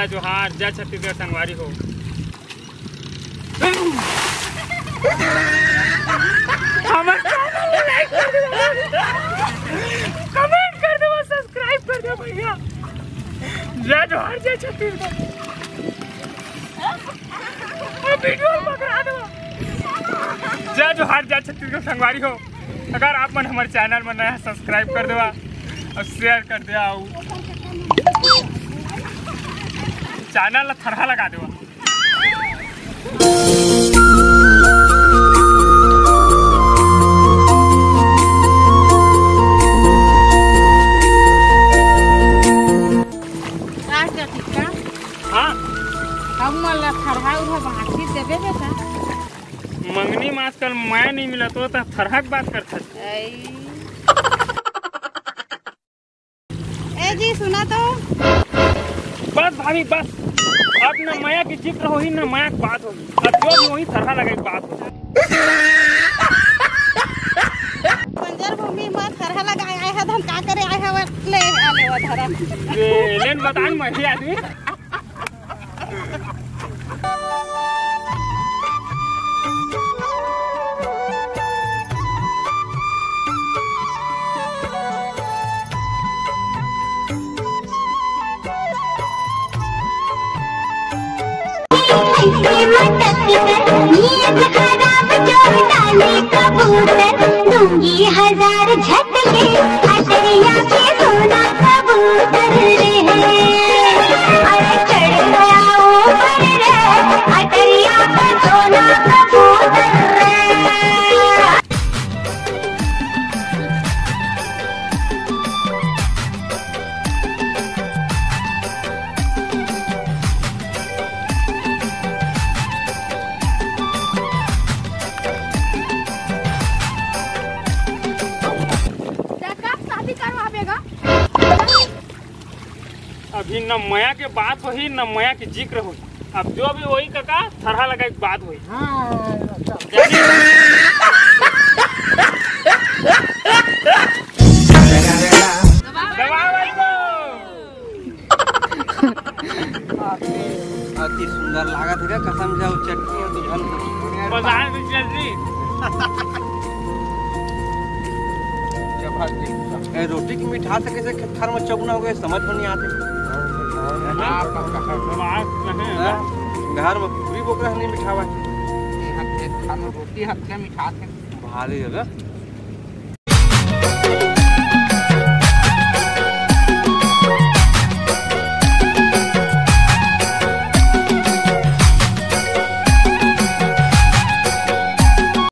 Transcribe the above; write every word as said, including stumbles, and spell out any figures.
जोहार, जय छत्तीसगढ़ संगवारी हो। हमर channel ला like कर देवा, comment कर देवा, subscribe कर देवा भैया। जय जोहार, जय छत्तीसगढ़। और video पकड़ा देवा। जय जोहार, जय छत्तीसगढ़ संगवारी हो। अगर आप मन हमर channel में नया, subscribe कर देवा और share कर देवा, और channel ला थरहा लगा देवा। राज का टिक्का? हाँ। हम मन ला थरहा उरहा बांची देबे बेटा। मंगनी में आजकल मया नहीं मिला तो त थरहा के बात करथस। आई। ए जी, सुना तो। बस भाभी, बस। अब न मया के जिक्र होही, न मया के बात होही। अब जो भी होही, थरहा लगे के बात होही। बंजर भूमि में थरहा लगाए आए हन, हम का करे आए हवन? ले, आ ले, वो धरा। ले, लेन बतान, मही आदमी। ऐसे मटक कर नीयत खराब, जो डाले कबूतर, दूंगी हजार झटके, अटरिया पे सोना कबूतर रे। अरे चढ़ गया ऊपर रे, अटरिया पे सोना कबूतर रे। अभी न मया के बात होही, न मया के जिक्र होही। अब जो भी होही कका, थरहा लगाए के बात होही। हाँ, अच्छा। दबाओ भाई को। अति, अति सुंदर लागत हे रे, कसम से, वो चटनी है तो झन। बाजार में चटनी। जबरदस्त। ए, रोटी के मिठास से कैसे खेत खार में चबुना हो गए, समझ में नहीं आते। हाँ? घर में कुकरी बोकरा नहीं मिठावा है। यहाँ खेत खार में रोटी हत्या मिठास है। भारी जगह।